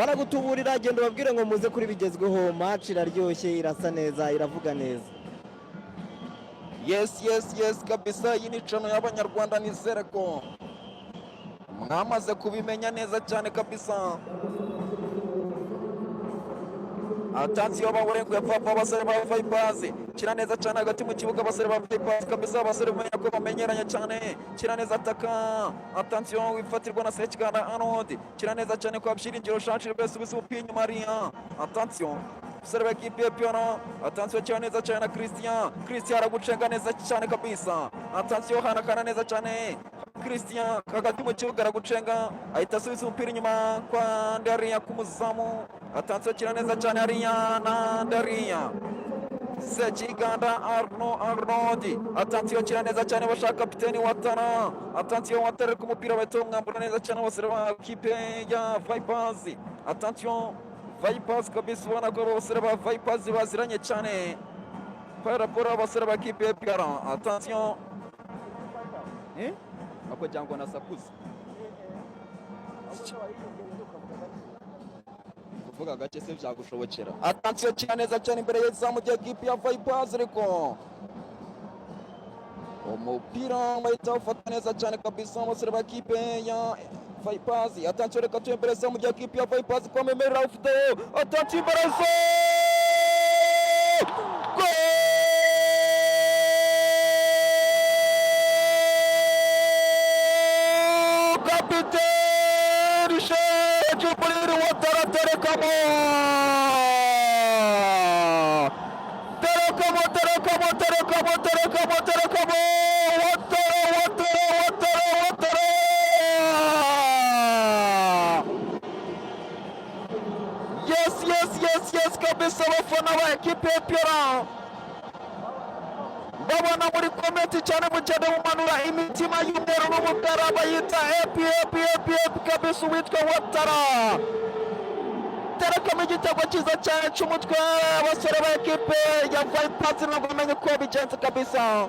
Baragutuburira, genda ubabwire ngo muze kuri bigezweho. Match iraryoshye, irasa neza, iravuga neza. Yes, kabisa, iyi ni channel y'Abanyarwanda. Nizere ko mwamaze kubimenya neza cyane kabisa. Attention, bawurenguye papa, abasore ba Vipers. Kira neza cyane hagati mu kibuga, abasore ba Vipers kabisa, abasore bamenya ko bamenyeranye cyane. Kira neza, ataka. Attention, wifatirwa na Sekiganda Arnold. Kira neza cyane kwa Byiringiro Jean Gilbert, subiza umupira inyuma hariya. Attention, abasore ba ekipe ya APR. Attention, kira neza cyane na Christian. Christian aragucenga neza cyane kabisa. Attention, hanakana neza cyane Christian hagati mu kibuga, aragucenga, ahita asubiza umupira inyuma kwa Ndariya ku muzamu. Attention, kira neza cyane hariya na Ndariya Sekiganda Arnold. Attention, kira neza cyane, bashaka kapiteni Watara. Attention, Watara ku mupira, bahita bamwambura neza cyane abasore ba kipe ya Vipers. Attention, Vipers kabisa, ubona ko abasore ba Vipers baziranye cyane par rapport abasore ba kipe ya APR. Attention, ako cyangwa nasakuza kuvuga gake se byagushobokera? Attention, kira neza cyane imbere y'izamu rya ekipi ya Vipers, ariko umupira bahita bawufata neza cyane kabisa abasore ba kipe ya Vipers. Attention, reka tuye imbere y'izamu rya ekipi ya Vipers kwa Memeri ufite. Attention, imbere zo Goal! Kapiteni Sheikh Djibril Ouattara, terekamo, terekamo, terekamo, terekamo, terekamo, terekamo! Ouattara, Ouattara, Ouattara, Ouattara! Yes, kabisa. Abafana ba ekipe ya APR babona muri comment cyane, mugende mumanura imitima y'umweru n'umukara, bayita epi epi epi epi kabisa. Uwitwa Watara terekamo igitego cyiza cyane cy'umutwe. Abasore ba ekipe ya Vipers ntabwo bamenye uko bigenze kabisa.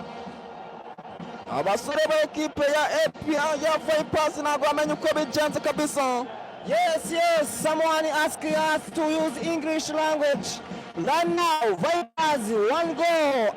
Abasore ba ekipe ya epi ya Vipers ntabwo bamenye uko bigenze kabisa. Yes, someone asked us to use English language. Right now, Vipers, one goal.